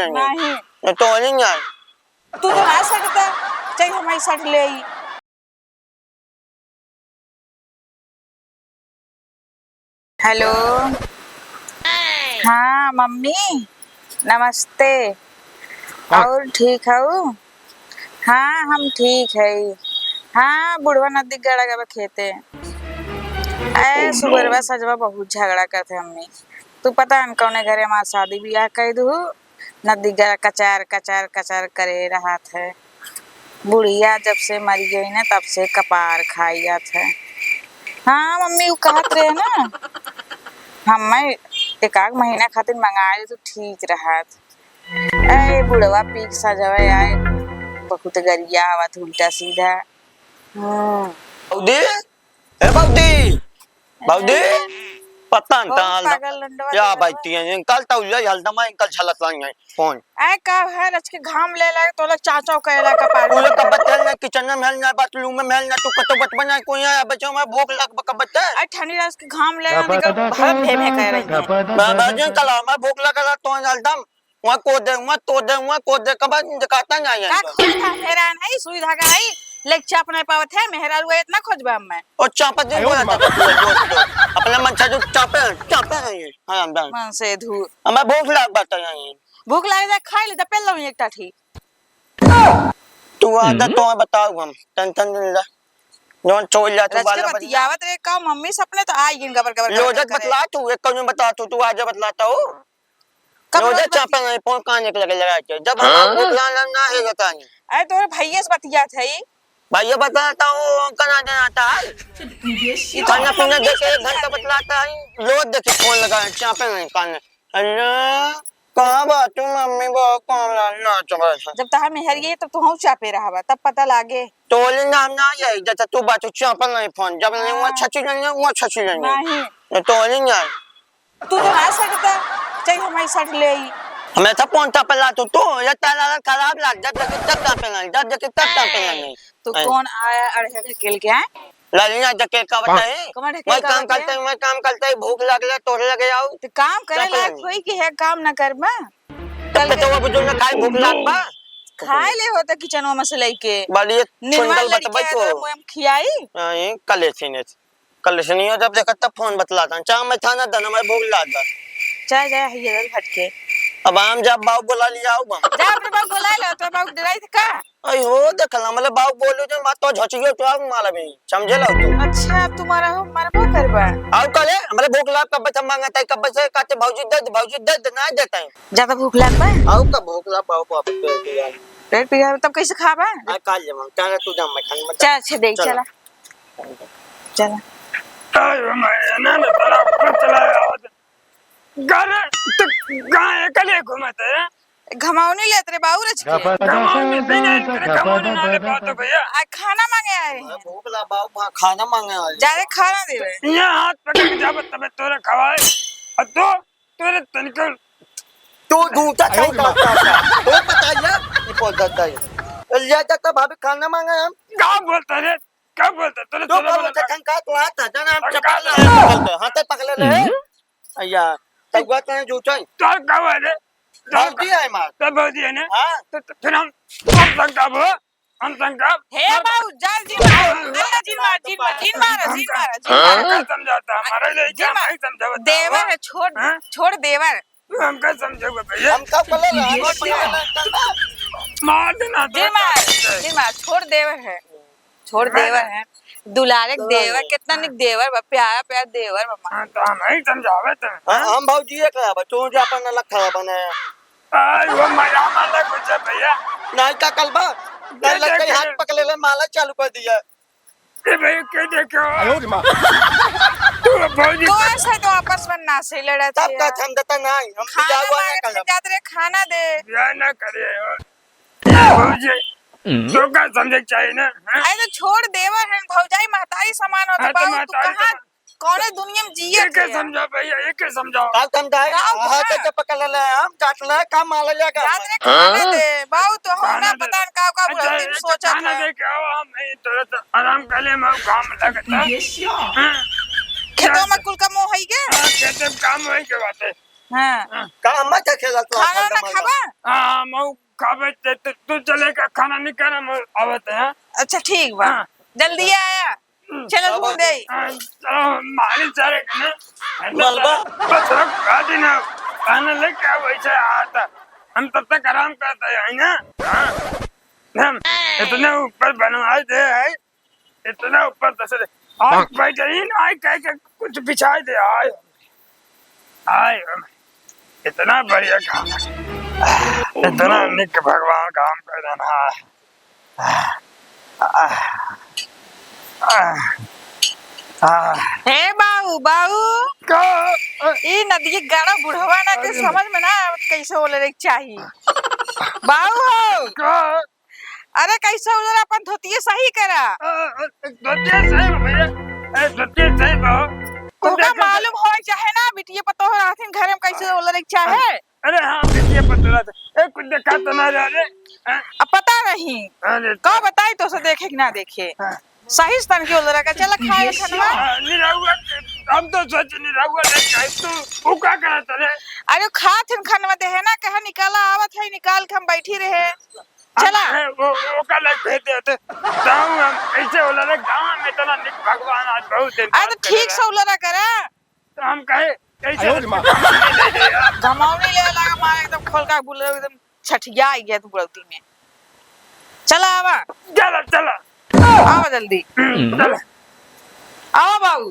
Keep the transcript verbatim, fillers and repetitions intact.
नहीं। नहीं। तो नहीं जाए। तू तो ना सटता, चाहे हम ही सट ले। हेलो। हाँ मम्मी, नमस्ते। हाँ। और ठीक हऊ? हाँ, हम ठीक हई। हाँ, बुढ़वा नदी गड़ा गवा खेते। ए, सुबेरवा सजवा बहुत झगड़ा करत है मम्मी। तू पता न कौने घरे हमार शादी बियाह कई दू, नदी गड़ा कचार, कचार, कचार करे रहत है। बुढ़िया जब से मरि गई ना, तब से कपार खाई जात है। हाँ मम्मी, उ कहत रहे ना, हम्मे एक आध महीना खातिर मंगाए तो ठीक रहत। ए, बुढ़वा पी के सजवे आए, बहुत गरिया आवत उल्टा सीधा। हम्म। भौजी, ए भौजी, भौजी, पता न कौन ताल पागल लंडवा या देवरवा? बैठी है, इनकल तो ले हल दमा, इनकल छलत लाइन है, फोन। ए, का है, रच के घाम ले लगे, तोला चाचा कहला का पागल। पूरे कब बचल ना, किचन में हल ना, बाथरूम में हल ना, तू कतो बचपन ना, कोई आया बच्चों में भूख लग बक बचल। ए, ठंडी रच के घाम ले लगे, निकल, बहुत भे भे कह रही है। बाबा जी, कल हमार भूख लग रहा, तो हल दम। वहाँ को दे, वहाँ तो दे, वहाँ को दे, कब दिखाता नहीं है का इधर। खोल था मेरा नहीं, सुई धागा नहीं, लेके चाप नहीं पावत है, मेहरारू है, इतना खोजबा हमें। और चापत नहीं अयो बोला माँ। था, तू, तू, तू। अपना मन से जो चापे, चापे नहीं है। हाँ, हम जान। मन से धूर। हमें भूख लाग बात है यहाँ। भूख लाग जा, खाई ले, दपेल लो एक टाठी। तू आ जा, हम्म। तो बताओ हम, टेंशन नहीं ले। जौन छोड़ जा, तू रच के बाला बतियावत रहे का, मम्मी सपने तो आई गिन गबर, गबर, गबर, लोजक गबर करे। बतला तू, एक कौन बतला तू, तू आ जा बतलाता हूँ। कब रोज रोज चापे बतिया- नहीं, फोन कान एक लगे लगा के। जब हम हाँ? भूख लान ना है, जाता नहीं। अरे, तोरे भैया से बतियात है। भैया बतलाता हूँ, उनका ना देना आता है। ये तो खाना पीना मम्मी देके से एक घंटा बतियात है। बतलाता है, रोज देखे फोन लगा है, चापे नहीं कान। अरे, कहाँ बात तू मम्मी, बहुत काम ला, ना चुप रह। जब तहार मेहर ये, तब तू हूँ चापे रहबा, तब पता लागे। तो बोले ना, हम ना आई, जब तू बात चापे नहीं फोन, जब नहीं हुआ हाँ। छची नहीं, हुआ छची नहीं। नहीं। ये तो बोले ना। तू तो ना सटता, चाहे हम ही सट ले आई। हमें था फोन ता पहला तो तू, ये ताला खराब लाग, जब देखे तब ता पहला, जब देखे तब ता पहला नहीं। तो आई। कौन आया अड़हे ढकेल के आए? लालिया ढकेल का बताई? कौन ढकेल मैं का काम बताई? करते, मैं काम करते, भूख लग ले, तोरे लगे आओ। तो काम करे लायक होई कि है काम ना कर बा? तब कल तो के वो बुजुर्ग खाए भूख लाग बा। खाए ले होता किचनवा में से लइके। बाली एक निर्मल सुंदर लड़के बतबै है तो। तो मुँह में खियाई। हाँ, ये कल ऐसे नहीं। कल से नहीं हो, जब देखा तब फोन बतलाता। चाह मैं थाना दन, मैं भूख लाग बा। चाहे जाए, ये इधर भटके। अब हम जब बाबू बुला लिया, आओ बम। जा अपने बाबू बुला ले, तो बाबू डराई थे का? आई हो, देख ला, मतलब बाबू बोलू जो, मैं तो झचियो तो आप माला भी, समझे लो तू। अच्छा, अब तुम्हारा हो, मारा वो करबा। आओ कल है, हमारे भूख लाग, कब से मांगा था, कब से कहते, "भौजी दे दे, भौजी दे दे," ना देता है। ज्यादा भूख लाग बा? आओ का भूख लाग, बाबू, बाबू, पेट पिघल। पेट पिघल, तब कैसे खाबा? आ, काल जमा, चला तू जा, मैं खाने में चल, अच्छा, देख, चला। चला। चला। अरे, मैं ना, ना, तेरा ऊपर चला आया। घर तो गाय एकले घूमत है। घमावनी लेत रे बाऊ रच के। घमावनी बिना तेरे घमावनी ना ले पातो भैया। आ खाना मांगे आए हैं। भूख ला बाऊ, खाना मांगे आए। जा रे खाना देवे। यहाँ हाथ पकड़ के जाबत तबे तोरे खवाए। और तो तोरे तनिको तू जूता अरे खाई माँ। मारता था। तू बताइए, ये बोल देता है। ले जाता भाभी खाना मांगे हम। का बोलता रे? का बोलता? तोरे तू तोरे का बोला बोलता? खंका तो हाथ है, जाना हम खंका चप्पल तो नहीं पकड़ते, हाथे पकड़े ले। हम्म। अय्या, तब हुआ तने जूता ही। तोर का हुआ रे? भौजी है मार। तो भौजी है ना? हाँ। तो, तो फिर हम, हम खंका वो, हम खंका। हे बाबू, जा जिन मार, अरे जिन मार, जिन मार, जिन मार, जिन मार। हमका समझाता, हमारे लिए जिन क्या मार। नहीं समझावता देवर हो? है, छोड़, हाँ? छोड़ देवर। तू हमका समझावा भैया। हमका बोला ना, ये हम बोला ना, मार देना, जिन मार, जिन मार, छोड़ देवर है। छोड़ देवर है। दुलारे के देवर, कितना निक देवर बा, प्यारा प्यारा देवर बा। हाँ, तो हम ही समझावे थे, हाँ, हाँ? हम भौजी एक रहा बा, तू जो अपन अलग खड़ा बने। आई, वो मजा मार ले कुछ भैया। नहीं का कल बा, ये कल लग गई, देख। हाथ पकड़ ले, माला चालू कर दिया। ए भाई, के देखे हो? आयो रे माँ। तू भौजी तो ऐसे तो आपस में ना से लड़ा तब थे का यार। हम देता नहीं, हम खाना बिगाड़ हुआ मांगे ना तो करब। जात रहे, खाना दे। या ना करे हो। भौजी, हम्म। तो का समझे के चाहिए ना, हाँ? अरे तो छोड़ देवर है, भौजाई महतारी समान हो, तो हाँ, तो बाबू तू महतारी कहाँ, समान। कौने दुनिया में जिए एके थे? समझाओ भैया, एके समझाओ। का समझाए? का हाँ, हुआ? तो जब पकड़ ले, हम काट ले, का मार ले का? रात रे खाना हाँ? दे, बाबू तो हम खाना ना दे। पता न का, का अच्छा, बुढ़ौती में एक सोचा खाना था। दे के आओ, हम नहीं, थोड़ा सा आराम कर ले, हम काम लगता। हाँ? खेतों में कुल का मोह है के? हाँ, खेतों में काम है के बात है। हाँ। हाँ। का अम्मा का खेला तो खाना ना खाबा? हाँ, मऊ खाबे ते, तू, तू चले का खाना निकाल, हम आवत हैं। अच्छा, ठीक बा। हाँ। जल्दी आया। चलो, अब घूम दे। हाँ, चलो, मारी सारे के ना। मलबा। बस रख, गाड़ी ना। खाना लेके आओ, वैसे आता। हम तब तक आराम करते हैं ना। हाँ। हम इतने ऊपर बनवाए दे हैं। इतना ऊपर तसले, आय बैठे ही ना, आय कह के कुछ बिछाए दे, आय, आय, इतना बढ़िया काम है, इतना निक भगवान काम कर देना है। हे बाऊ, बाऊ, का? ई नदिया गाड़ा बुढ़वा ना के अरे समझ में ना आवत, कैसे बोले रे चाही। बाऊ हो। का? अरे, कैसे उधर अपन धोतिये सही करा। अ, अ, धोतिये सही बा भैया। ए, धोतिये सही बा। तोहका मालूम होए चाहे ना, बिटिये पतोह रहथिन घरे में, कैसे उलरे के चाहे। अरे हाँ, बिटिये पतोह रहथिन। ए, कुछ देखा तो ना रहा रे। हाँ। अब पता नहीं। अरे। का बताई तो से देखे कि ना देखे। हाँ। सही से तनके उलरा का, चला खाए खनवा। हाँ, निरहुआ, हम तो सोच निरहुआ नहीं खाए, तू, तू का करत रे? अरे खात हन खनवा देहे ना, कहा निकाला आवत है, निकाल के हम बैठी रहे। चला। हम, ए, वो, वो का लाइक भेज देते। गाँव हम कैसे होला रे? गाँव में इतना निक भगवान आज बहुत दिन अरे बाद तो ठीक करे से उलरा करा। तो हम कहे, कैसे आयो रे माँ। घमौनी ले लगा मार एकदम खोल का बुले एकदम छठिया आ गया तू बुढ़ौती में। चला आवा। चला, चला। आवा जल्दी। हम्म, चला। आवा बाबू।